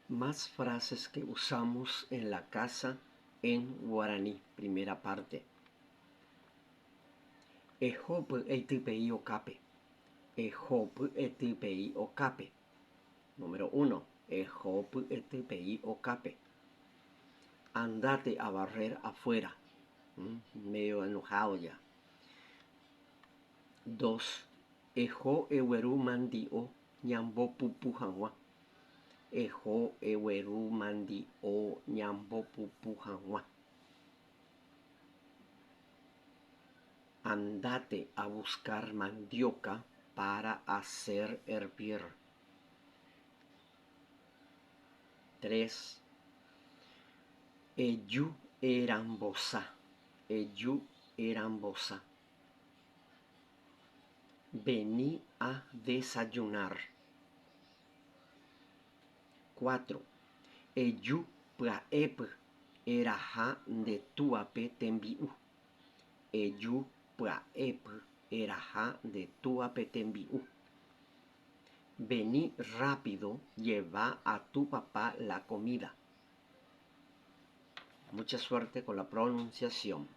Más frases que usamos en la casa en guaraní, primera parte. Ehópy eitypei okápe. Ehópy etypei okápe. Número uno. Ehópy etypei okápe. Andate a barrer afuera. Medio enojado ya. Dos. Eho egueru mandi'o ñambopupu hag̃ua. Eho egueru mandi'o ñambopupu hag̃ua. Andate a buscar mandioca para hacer hervir. Tres. Eju erambosa. Eju erambosa. Vení a desayunar. Cuatro. Eju pya'épy eraha nde túape tembi'u. Eju pya'épy eraha nde túape tembi'u. Vení rápido lleva a tu papá la comida. Mucha suerte con la pronunciación.